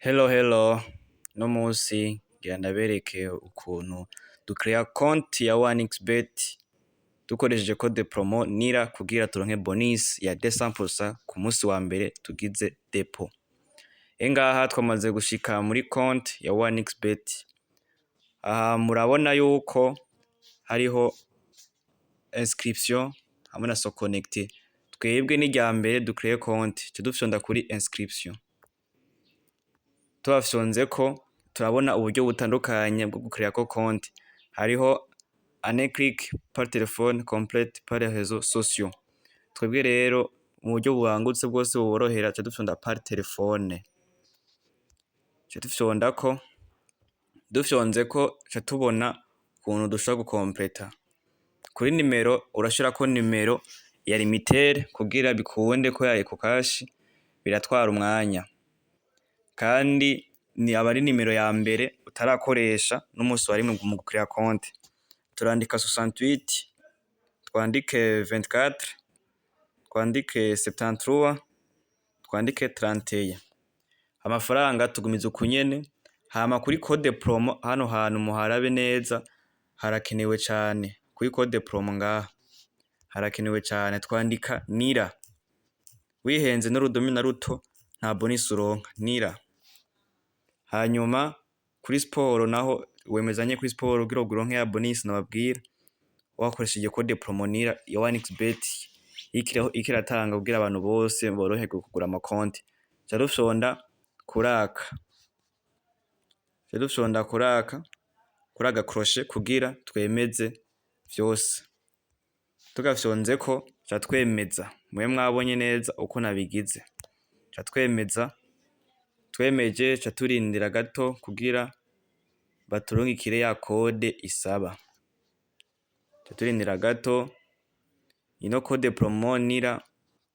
Hello hello, uno musi ngira ndabereke ukuntu ducrea konti ya 1xBet dukoresheje code promo NIRA kugira turonke bonus ya 200% ku musi wa mbere tugize dépôt. Ngaha twamaze gushika muri konti ya 1xBet. Aha murabona yuko hariho inscription hamwe na se connecter. Twebwe n'irya mbere ducreye konti, ca dufyonda kuri inscription. Tuhafyonzeko turabona uburyo butandukanye bwo gucreako konti. Hariho en un clic, par téléphone, complète par les réseaux sociaux. Twebwe rero mu buryo bubangutse bwose buborohera ca dufyonda par téléphone. Ca dufyondako, dufyonzeko ca tubona ukuntu dushobora gukompleta. Kuri nimero urashirako nimero ya Lumitel kugira bikunde ko ya Ecocash biratwara umwanya. Kandi ni aba ari nimero ya mbere utarakoresha n'umusi wa rimwe mu gucrea konti. Turandika 68, twandike 24, twandike 73, twandike 31. Amafaranga tugumiza uku nyene, hama kuri code promo hano hantu muharabe neza harakenewe cane. Kuri code promo ngaha harakenewe cane, twandika NIRA. Wihenze n'urudome na ruto nta bonus uronka, NIRA. Hanyuma kuri sport naho wemeza nye kuri sport kugira uronke ya bonus nababwira, wakoresheje code promo NIRA ya 1xBet iriko iratanga kugira abantu bose boroherwe kugura amakonti. Ca dufyonda kuraka, ca dufyonda kuraka kuri aga crochet kugira twemeze vyose. Tugafyonzeko ca twemeza, mube mwabonye neza uko nabigize. Ca twemeza, twemeje ca turindira gato kugira baturungikire ya code isaba, ca turindira gato. Ino code promo NIRA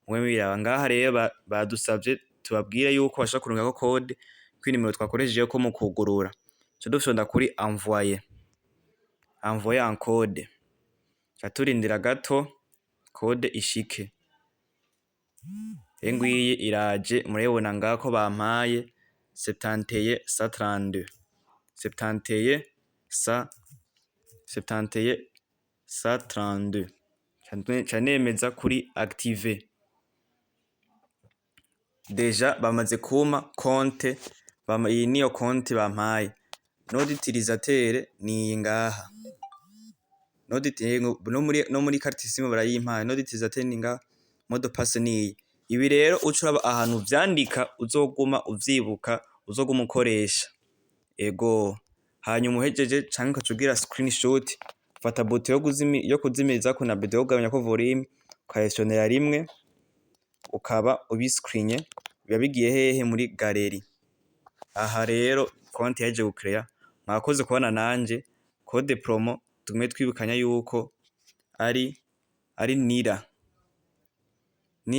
mube mubiraba ngaha. Rero badusavye tubabwire yuko bashobora kurungikako code kw'inimero twakoreshejeko mu kwugurura. Ca dufyonda kuri envoyer, envoyer un code, ca turindira gato code ishike. Ngwiyi iraje, murabibona ngaha ko bampaye 71 132, 71 100, 71 132. Ca nemeza kuri activer. Déjà bamaze kumpa konte, iyi niyo konte bampaye. Nom d'utilisateur niyi ngaha, no muri carte SIM barayimpaye. Nom d'utilisateur ni ngaha, mot de passe niyi. Ibi rero uca uraba ahantu uvyandika, uzoguma uvyibuka, uzoguma ukoresha. Ego, hanyuma uhejeje canke ugaca ugira screenshot, fata bouton yo kuzimirizako na bouton yo kugabanyako volume, ukayifyondera rimwe, ukaba ubiscrinye, biba bigiye hehe? Muri galerie. Aha rero konti yahejeje gucrea. Mwakoze kubana nanje. Code promo tugume twibukanya yuko ari NIRA.